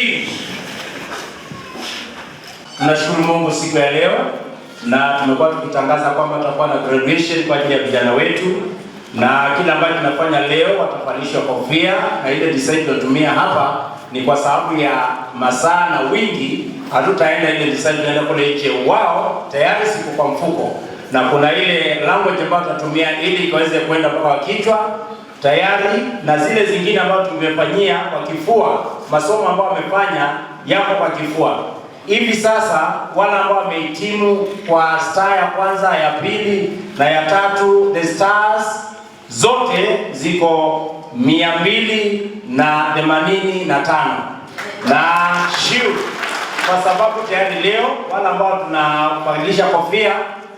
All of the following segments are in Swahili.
Leave. Tunashukuru Mungu siku ya leo na tumekuwa tukitangaza kwamba tutakuwa na graduation kwa ajili ya vijana wetu, na kile ambacho tunafanya leo, watavalishwa kofia na ile design tunatumia hapa ni kwa sababu ya masaa na wingi, hatutaenda ile design, tunaenda kule nje, wao tayari siku kwa mfuko, na kuna ile language ambayo tutatumia ili ikaweze kwenda mpaka wa kichwa tayari, na zile zingine ambazo tumefanyia kwa kifua, masomo ambayo wamefanya yako kwa kifua. Hivi sasa wale ambao wamehitimu kwa star ya kwanza, ya pili na ya tatu, the stars zote ziko 285 na shield, kwa sababu tayari leo wale ambao tunabadilisha kofia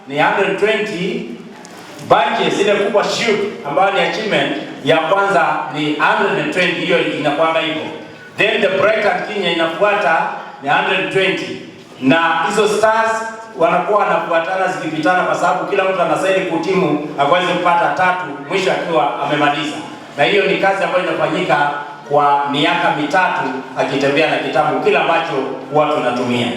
ni 120 badges, zile kubwa shield ambayo ni achievement ya kwanza ni 120, hiyo inakuanga hivyo. Then the Bright and Kenya inafuata ni 120, na hizo stars wanakuwa wanafuatana zikipitana, kwa sababu kila mtu anastahili kuhitimu aweze kupata tatu mwisho akiwa amemaliza, na hiyo ni kazi ambayo inafanyika kwa miaka 3 akitembea na kitabu kila ambacho huwa tunatumia.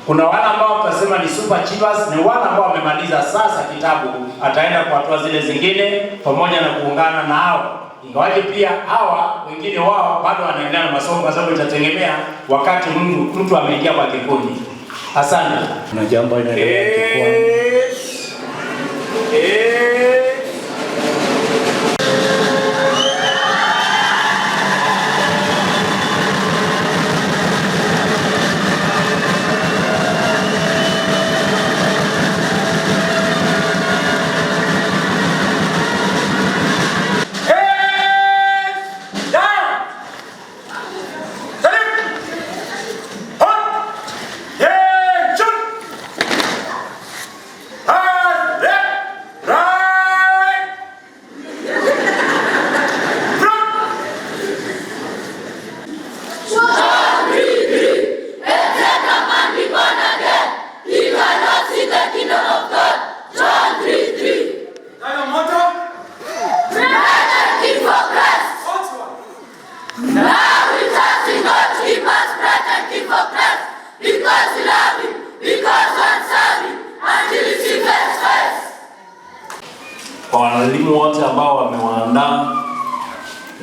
Kuna wale ambao tutasema ni super achievers, ni wale ambao wamemaliza sasa kitabu, ataenda kwa hatua zile zingine pamoja na kuungana na hao, ingawaje pia hawa wengine wao bado wanaendelea na masomo, kwa sababu itategemea wakati mtu ameingia kwa kikundi. Asante. Kuna jambo inaendelea jukwani. Eight, eight, down. Salute. Hut. Attention. Hard left, right, front. John 3:3. Except a man be born again, he cannot see the kingdom of God. John 3:3. Tayo moto. Bright and keen for Christ. Oxford. Now we trust in God to keep us bright and keen for Christ. Because we love Him, because we want serve Him, until He sees us first. Kwa walimu wote ambao wamewaandaa,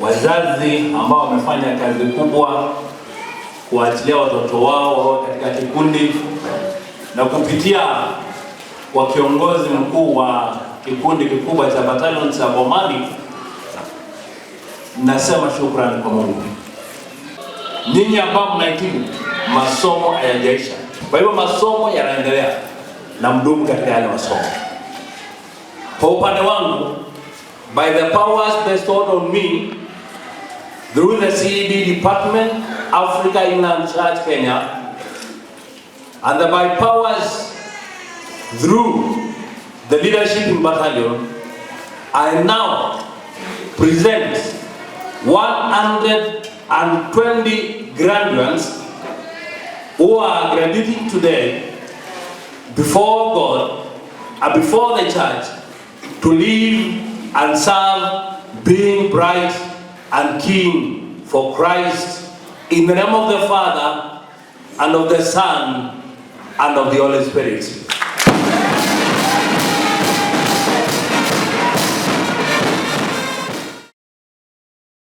wazazi ambao wamefanya kazi kubwa kuachilia watoto wao wawe katika kikundi, na kupitia kwa kiongozi mkuu wa kikundi kikubwa cha battalion cha Bomani, nasema shukrani kwa Mungu. Nyinyi ambao mnahitimu, masomo hayajaisha. Kwa hivyo masomo yanaendelea na mdumu katika yale masomo. Kwa upande wangu, by the powers bestowed on me through the CED Department, Africa Inland Church Kenya, and by powers through the leadership in battalion, I now present 120 graduates who are graduating today before God and before the church to live and serve, being bright and keen for Christ, in the name of the Father and of the Son and of the Holy Spirit.